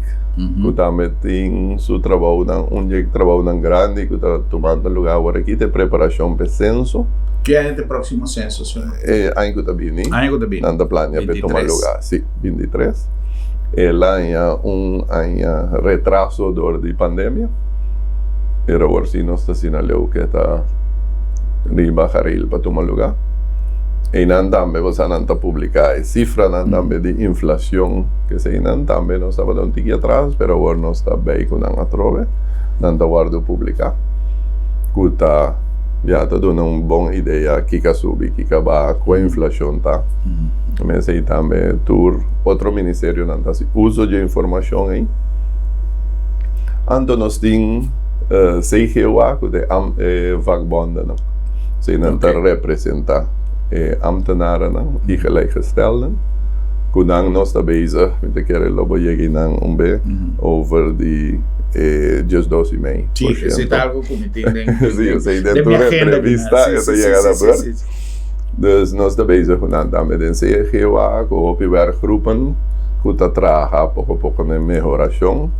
ku tambe tin su trabounan, un di e trabounan grandi ku ta tumando lugá awor aki ta e preparashon pa e senso.
Ki aña ta e próksimo senso, señor?
E aña ku ta bini.
Aña ku ta bini.
Nan ta plania pa e tuma lugá. Si, bintitres. El aña un aña retraso dor di pandemia. Pero awor si nos ta asina leu ke ta riba garil pa tuma lugá. Einan tambe bosa nan ta publiká e sifranan tambe di inflacion. Keseinan tambe nos tabata un tiki atras, pero awor nos ta bei ku nan atrobe. Nan ta wòrdu publiká. Ku ta. Ya ta duna un bon idea kiko a subi, kiko a baha, kua inflashon ta. Mester i tambe tur otro ministerionan ta hasi uso dje informashon ei. Anto nos tin CGOA ku ta e vakbondennan. Esei nan ta representá e ambtenarennan i gelijkgestelden. Ku nan nos ta bezig, mi ta kere lo bo yega einan un be, over di e diesdos i mei por
Sí, esei
siento.
ta algo ku mi tin den,
Sí,
den,
esei den
den mi
tur
agenda.
entrevista
Sí,
e ta
sí, sí,
yega
sí,
na
sí,
bor.
sí, sí.
Dus nos ta bezig ku nan tambe den CGOA, ku hopi werkgroepen ku ta traha poko poko na e mehorashon.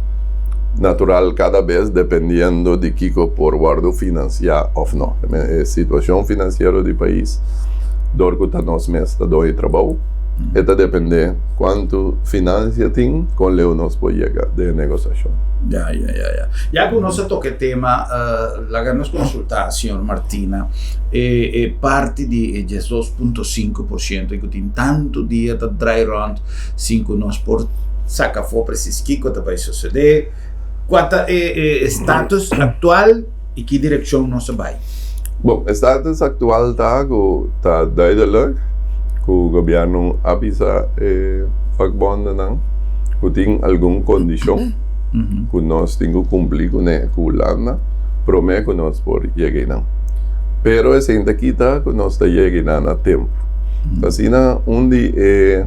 Natural kada bes dependiendo di kiko por wòrdu finansiá òf no. E situashon finansiero di pais, dor ku ta nos mes ta doño di trabou. E ta depende cuanto financia tin con leu nos por yega den e negociacion.
Ya, ya, ya, ya. Ya cu nos a toca e tema, laga nos consulta señor Martina e e parti di e 12.5% y cu tin tanto dia ta draai rond sin cu nos por saca afo precies kico ta bay sucede. Cua ta e e status actual y ki direccion nos a bay?
Bon, e status actual ta cu ta duidelijk cu gobierno a bisa e vakbondennan cu tin algun condicion cu nos tin cu cumpli cune cu Hulanda prome cu nos por yega einan. Pero esey ta kita cu nos ta yega einan na tempo. Asina un di e.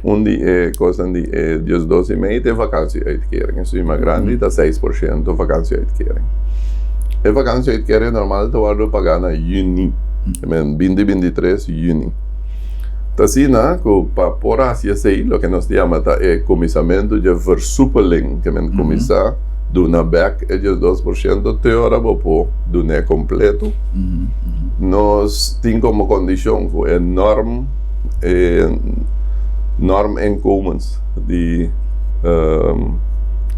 Un di e kosnan di e diesdos i mei ta e vakantie-uitkering. E suma grandi ta 6% vakantie-uitkering. E vakantie-uitkering normal ta wòrdu pagá na yüni, men 2023 yüni. Ta asina ku pa por hasi esei loke nos ta yama ta e kuminsamentu dje versoepeling, ke men kuminsá duna bèk e 12% te ora bo por dun'é kompleto. Nos tin komo kondishon ku e norm. E norminkomens di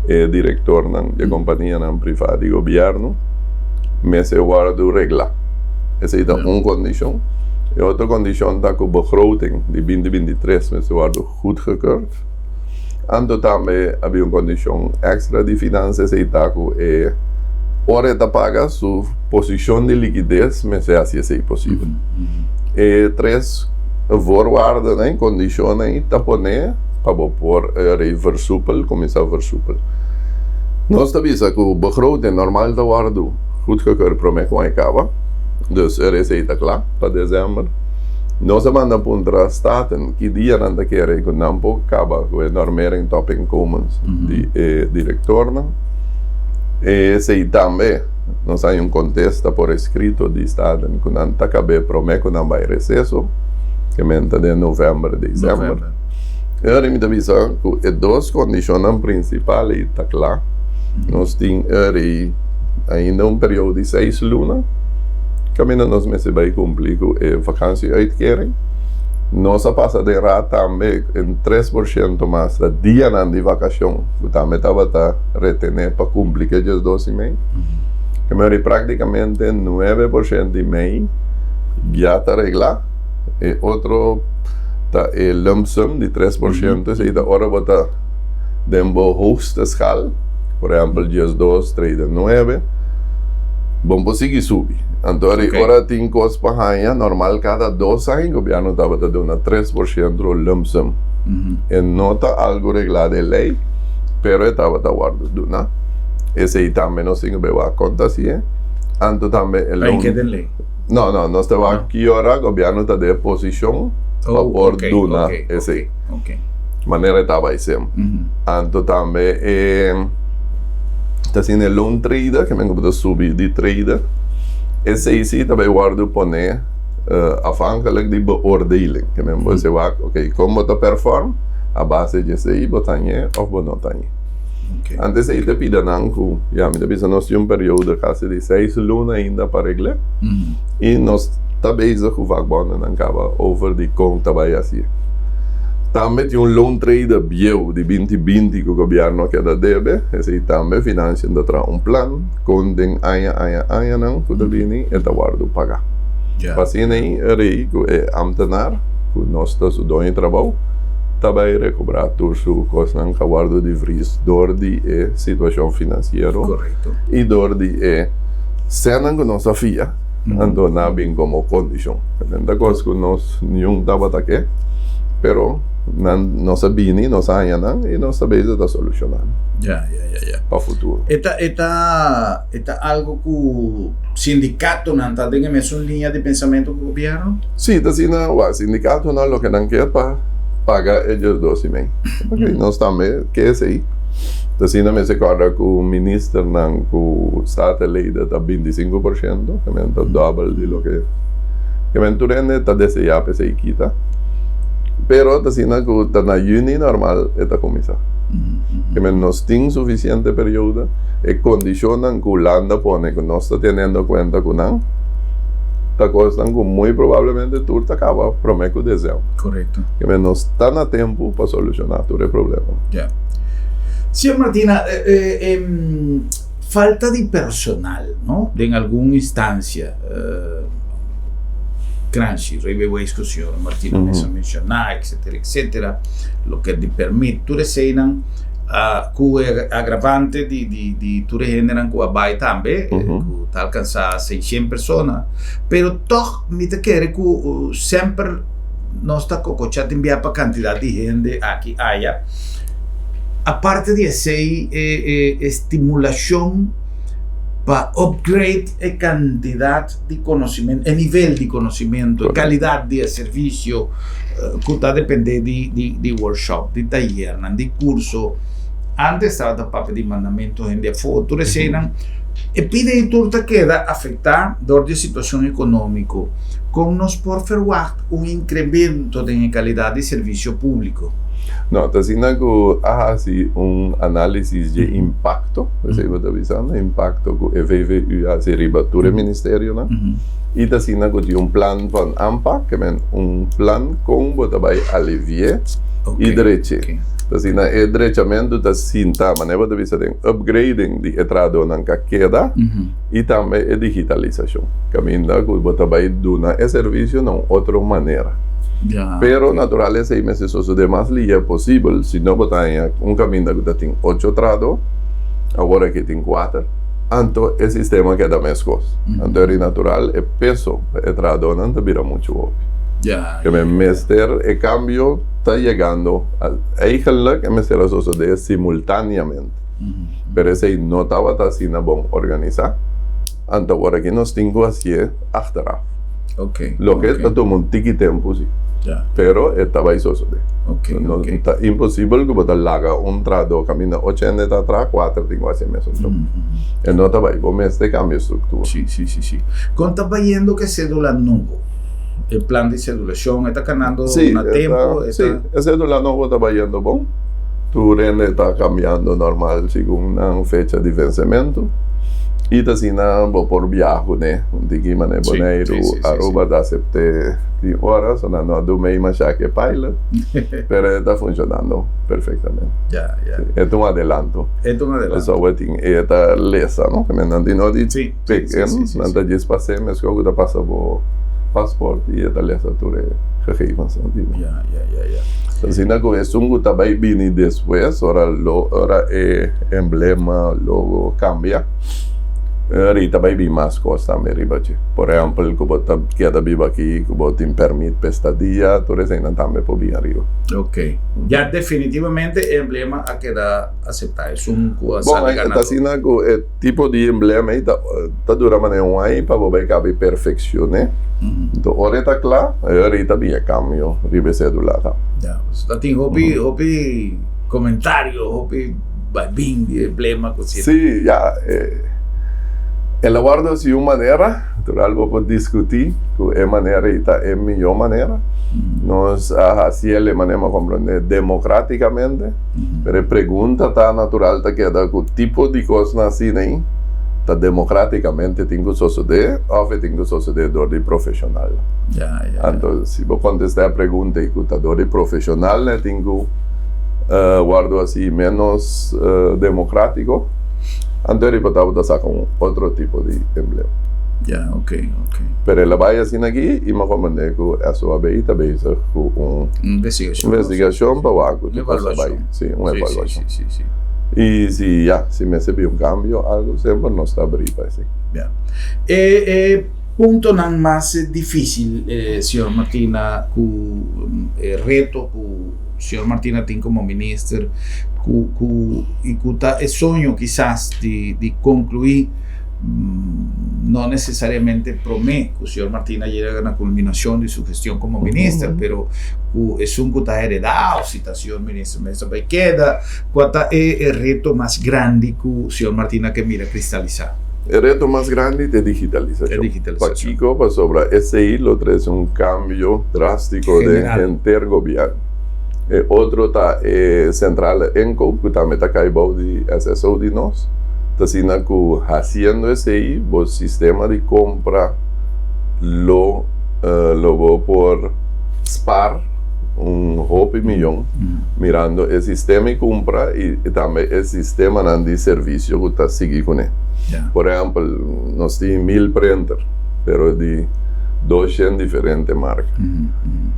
e direktornan di e kompanianan privá di gobièrnu mester wòrdu reglá. Esei ta un kondishon. E otro kondishon ta ku begroting di 2023 mester wòrdu goedgekeurd. Anto tambe a bin un kondishon èkstra di finansa, esei ta ku e ora e ta paga su posishon di likides mester hasi esei posibel. E tres voorwaardennan, kondishonnan, ta pone pa bo por rei versupel, kuminsá versupel. Nos ta bisa ku begroting normal ta wòrdu goedgekeurd promé ku aña kaba, dus e esei ta kla pa desèmber. Nos a manda puntra Staten ki dia nan ta kere ku nan por kaba ku e normering topinkomens di e direktornan. Esei tambe nos haña un kontesta por eskrito di Staten ku nan ta kab'é promé ku nan bai reseso, ke men ta den novèmber, desèmber. E ora mi ta bisa ku e dos kondishonnan prinsipal ei ta kla. Nos tin ora ei ainda un periodo di seis luna kaminda nos mester bai kumpli ku e vakantie-uitkering. Nos a pasa den raad tambe un 3% mas ta dianan di vakashon ku tambe tabata retené pa kumpli ku e diesdos i mei. E mei praktikamente 9% i mei ya ta reglá. E otro ta e lump sum di 3%, esei ta ora bo ta den bo hoogste schaal, por ehempel 12, trede 9, bo por sigui subi. Anto ri ora tin kos pa haña, normal kada dos aña gobierno tabata duna 3% lump sum. E no ta algo reglá den lei, pero e tabata wòrdu duna. Esei tambe nos tin ku bai wak kon ta hasié. Anto tambe e loan. No, no, nos ta wak ki ora gobierno ta den posishon pa por duna esei. Manera e ta bai sem. Anto tambe e ta asina e loan trader, ke men ku bo ta subi di trader, esei si ta bai wòrdu pone afhankelijk di beoordeling. Ke men bo hasi wak, ok, kon bo ta perform, a base di esei bo ta hañ'é òf bo no ta hañ'é. Antes ei ta pida nan ku, ya, mi ta bisa nos tin un periodo kasi di seis luna ainda pa regl'é i nos ta bezig ku vakbondennan kaba over di kon ta bai hasié. Tambe tin un loontrader bieu di 2020 ku gobièrnu a keda debe, esei tambe Financiën ta traha un plan kon den aña, aña, añanan ku ta bini e ta wòrdu pagá. Pa asina ei e rei ku e ámtenar ku nos ta su doño di trabou ta bai rekobrá tur su kosnan ku a wòrdu di vries dor di e situashon finansiero i dor di e sènnan ku nos a fia, anto nan a bin komo kondishon. Nan ta kos ku nos niun tabata ke, pero nan nos a bini, nos a haña nan i nos ta bezig ta solushoná nan pa futuro.
E ta e ta e ta algo ku sindikatonan ta den e mesun liña di pensamentu ku gobièrnu?
Sí, ta asina. Wak, sindikatonan loke nan ke pa paga e diesdos i mei. Oke, nos tambe ke esei. Ta asina mester kòrda ku ministernan ku statenleden ta 25%, ke men ta dòbel di loke ke men tur hende ta deseá pa esei kita. Pero ta asina ku ta na yüni normal e ta kuminsá. Ke men nos tin sufisiente periodo, e kondishonnan ku Hulanda pone ku nos ta teniendo kuenta ku nan. Ta kosnan ku muy probablemente tur ta kaba promé ku desèmber.
Korekto.
Ke men nos ta na tempu pa solushoná tur e problemanan.
Ya. Señor Martina, falta di personal, no? Den algun instansia, Kranshi, rijbewijs ku señor Martina mes a menshoná, etcetera, etcetera, loke di permit, tur eseinan ku e agravante di tur e hendenan ku a bai tambe, ku ta alkansá seishent persona, pero tòg mi ta kere ku semper nos ta kokochá tin bia pa kantidat di hende aki aya. Aparte di esei e stimulashon pa upgrade e kantidat di konosimentu, e nivel di konosimentu, e kalidat di e servisio ku ta dependé di workshop, di tayernan, di kurso. Antes tabata papia di mandamentu hende afó, tur eseinan. E pida ei tur ta keda afektá dor di e situashon ekonómiko. Kon nos por ferwagt un inkremento den e kalidat di servisio públiko?
No, ta asina ku a hasi un análisis dje impakto, esei bo ta bisando, impakto ku e VVU a hasi riba tur e ministerionan, i ta asina ku tin un plan van aanpak, ke men un plan kon bo ta bai alivi'é i drech'é. Ta asina e drechamentu ta sinta, manera bo ta bisa den upgrading di e trahadónan ku a keda i tambe e digitalisashon, kaminda ku bo ta bai duna e servisio na un otro manera. Pero natural esei mester sosodé mas lihe posibel, si no bo ta haña un kaminda ku ta tin ocho trahadó, awor aki tin kuater, anto e sistema keda meskos. Anto eri natural e peso pa e trahadónan ta bira muchu hopi. Keme mester e kambio ta yegando, eigenlijk e mester a sosodé simultáneamente, pero esei no tabata asina bon organisá, anto awor aki nos tin ku hasié achteraf. Loke ta tuma un tiki tempu si, pero e ta bai sosodé. No ta imposibel ku bo ta laga un trahadó kaminda ocho hende ta traha, kuater tin ku hasi e mesun trabou. E no ta bai, bo mester kambia struktura.
Si, si, si, si. Kon ta bayendo ku e sédula nobo? E plan di sedulashon e ta kanando na tempu?
Si, e sedula nobo ta bayendo bon. Tur hende ta kambiando normal segun nan fecha di vensementu. I ta asina bo por biaha kuné un tiki manera Boneiru, Aruba ta asept'é tin ora, so nan no a duna ei masha ku e pilot, pero e ta funshonando perfektamente. E ta un adelanto. Pasobra tin e ta lesa, no? Nan tin no di Pek in, nan ta djis pas'é meskos ku ta pasa bo pasport i e ta lesa tur e gegevensnan di bo. Asina ku esun ku ta bai bini despues ora lo ora e emblema, logo kambia, ri ta bai bin mas kos tambe riba dje. Por ehèmpel ku bo ta keda biba aki, ku bo tin pèrmit pa estadia, tur eseinan tambe por bin ariba.
Oke. Ya definitivamente e emblema a keda aseptá, esun ku a sali ganador.
Bon, ta asina ku e. Tipo di emblema ei ta dura manera un aña pa bo bai kaba i perfeksioné. Enton ora e ta kla, e ora ei ta bin e kambio riba e sedula tambe.
Ya, pues ta tin hopi, hopi komentario, hopi bai bin di emblema ku si.
Sí, ya, el a wòrdu hasi un manera, natural bo por diskutí ku e manera ei ta e mihó manera. Nos a hasi el e manera mi a komprondé demokrátikamente. Pero e pregunta ta natural ta keda ku tipo di kosnan asina ei ta demokratikamente tin ku sosodé òf e tin ku sosodé dor di profeshonalnan. Anto si bo kontestá e pregunta ei ku ta dor di profeshonalnan e tin ku wòrdu hasi ménos demokratiko, anto e riba tabata saka un otro tipo di emblema. Pero el a bai asina aki i mi a komprendé ku SOAB ta bezig ku un investigashon pa wak.
Un evaluashon.
Sí, un evaluashon. Sí, sí, sí. I si ya, si mester bin un kambio algu, semper nos ta abrí pa esei.
Ya. E e puntonan mas difísil, señor Martina, ku e reto ku señor Martina tin komo minister, ku ku i ku ta e soño kisas di di konkluí no necesariamente promé ku señor Martina yega na kulminashon di su gestion komo minister, pero ku esun ku ta heredá òf si ta señor minister mes ta bai keda, kua ta e reto mas grandi ku señor Martina ke mira kristalisá?
E reto mas grandi ta e digitalisashon.
E digitalisashon.
Pakiko? Pasobra esei lo trese un kambio drástiko den henter gobièrnu. E otro ta e centrale inkoop ku tambe ta kai bou di SSO di nos. Ta asina ku hasiendo esei bo sistema di kompra Lo lo bo por spar un hopi miyon mirando e sistema di kumpra i tambe e sistemanan di servisio ku ta sigui kuné. Por ehèmpel, nos tin mil printer, pero di doshen diferente marka.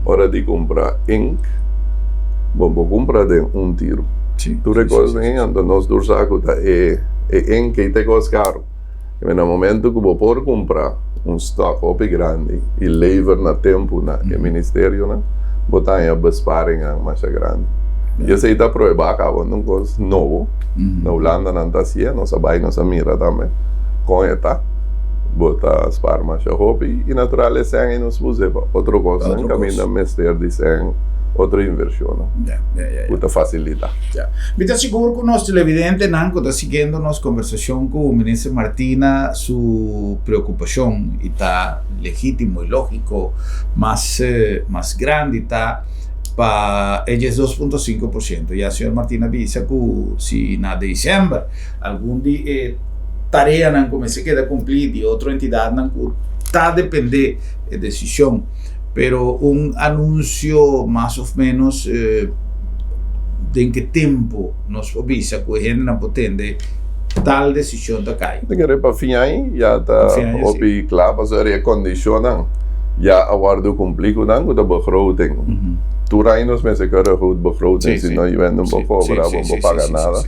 Ora di kumpra ink, bo por kumpra den un tiru. Tur e kosnan ei, anto nos tur sa ku ta e ink ei ta e kos karu. I na momento ku bo por kumpra un stok hopi grandi i lever na tempu na e ministerionan, bo ta haña besparingnan masha grandi. I esei ta prueba kaba un kos nobo. Na Hulanda nan ta hasié, nos a bai nos a mira tambe kon e ta. Bo ta spar masha hopi i natural e sèn ei nos us'é pa otro kosnan kaminda mester di sèn, otro invershonnan ku ta fasilitá.
Mi ta sigur ku nos televidentenan ku ta siguiendo nos kombersashon ku Minister Martina su preokupashon i ta legítimo i lógiko mas mas grandi ta pa e 12.5%. Ya señor Martina bisa ku si na desèmber algun di e tareanan ku mester keda kumplí di otro entidatnan ku ta dependé e desishon pero un anunsio mas òf ménos den ke tempu nos por bisa ku e hendenan por tende tal desishon ta kai.
Mi kere pa fin aña ya ta hopi kla pasobra e kondishonnan ya a wòrdu kumplí ku nan ku ta begroting. Tur aña nos mester kere goed begroting si no yu hende no por kobra bo no por paga nada.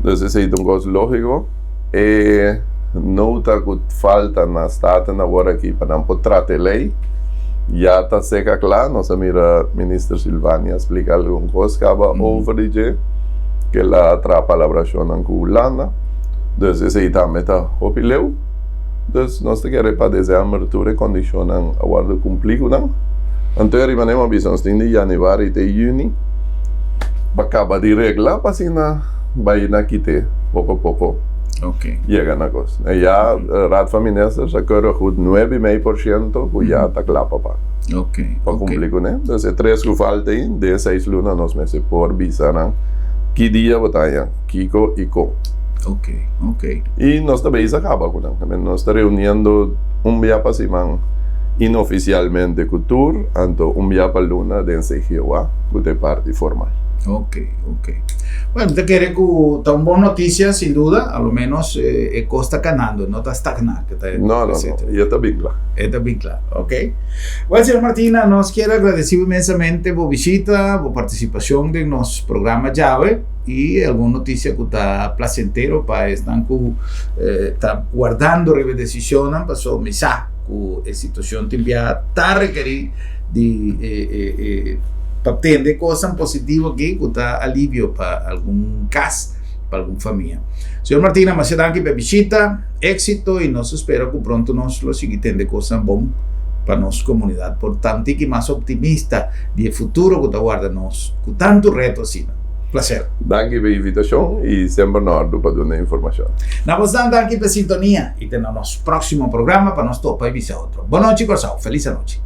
Dus esei ta un kos lógiko. E nota ku falta na Staten awor aki pa nan por trata e lei ya ta seka kla. Nos a mira Minister Silvania splika algun kos kaba over di dje ku el a traha palabrashonnan ku Hulanda. Dus esei tambe ta hopi leu. Dus nos ta kere pa desèmber tur e kondishonnan a wòrdu kumplí ku nan. Anto e riba nan a bisa nos tin di yanüari te yüni pa kaba di regla pa asina bai na kit'é poko poko yega na kos. E ya Raad van Ministers a keurig goed nuebe i mei por shento ku ya ta kla pa paga pa kumpli kuné. Dus e tres ku falta ei den seis luna nos mester por bisa nan ki dia bo ta haña kiko i kon. I nos ta bezig kaba ku nan. Nos ta reuniendo un bia pa siman inofisialmente ku tur, anto un bia pa luna den CGOA ku ta e parti formal.
Ok, ok. Bueno, mi ta kere ku ta un bon notisia sin duda, a lo menos e kos ta kanando, no ta stagná.
No, no, no, i e ta bin kla.
E ta bin kla, ok. Bueno, señor Martina, nos kier agradeci bo inmensamente bo bishita, bo partisipashon den nos programa djawe. I algun notisia ku ta plasentero pa esnan ku ta wardando riba e desishonnan, pasobra mi sa ku e situashon tin bia ta rekerí di pa tende kosnan positivo aki ku ta alivio pa algun kas, pa algun famia. Señor Martina, masha danki pa e bishita, éksito i nos ta spera ku pronto nos lo sigui tende kosnan bon pa nos komunidat por ta un tiki mas optimista di e futuro ku ta warda nos ku tantu reto asina. Placer.
Danki pa e invitashon i semper na ordu pa duna informashon.
Na bosnan danki pa e sintonia i te na nos proximo programa pa nos topa i bisa otro. Bon nochi Kòrsou, felis anochi.